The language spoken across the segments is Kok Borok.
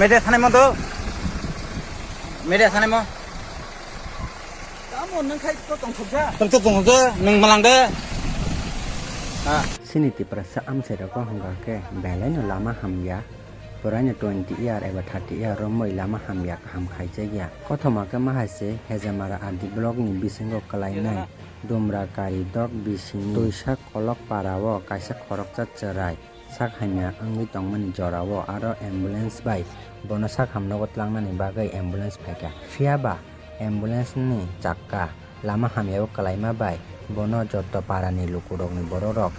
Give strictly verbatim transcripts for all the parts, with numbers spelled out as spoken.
Media sanai mo do. Media sanai mo. Tamo nang khai to tong thokja. Tong to tong thokja, nang malang de. Ha. Sini Tiprasa amchai rok hwnkha khe belai no lama hamya. Puraino twenty year eba thirty year romwi lama hamya kaham khaijakya. Kothoma khe ma hai se Hejamara R D block ni bisingo kwlainai Dumra Kari dok bisini Tuisak Kolok para o kaisa khoroksa chwrai sak hamya wngwi tongmani jora o aro ambulance bai bono sak hamnogo tlangnani bagwi ambulance phaikha. Phiya ba ambulance ni chakka lama hamya o kwlaima bai bono joto para ni lukurok ni borok rok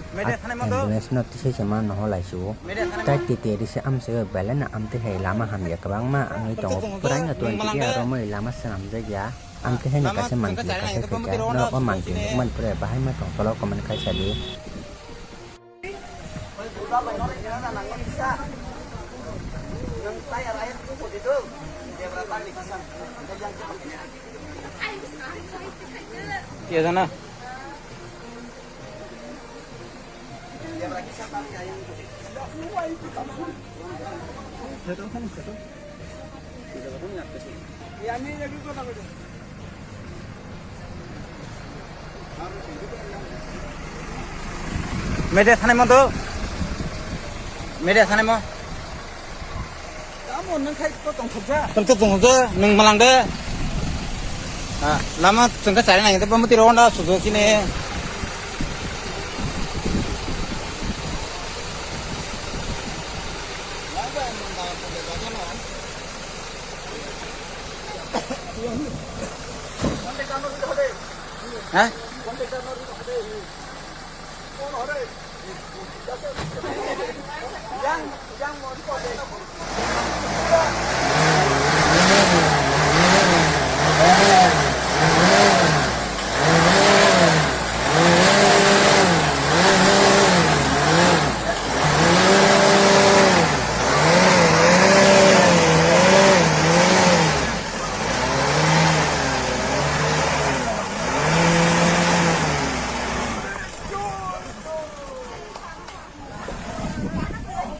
ambulance no tisai se ma nohor lai su o. Tai tete risi amchai o belai no amtwi hai lama hamya kwbangma wngwi tongo. Puraino twenty year romwi lama swnamjakya. Amtwi hai no kaisa mantwi kaisa khaikha. Norok o mantwi nukmani pore bahai ma tong tolo comment khai sadi. Iya sana. Media sanai mo do. Media sanai mo. Tamo nang khai to tong thokja. Tong to tong thokja, nang malang de. Ah, lama tong ka chari nang de, bamati ro honda sujo sini. Ha?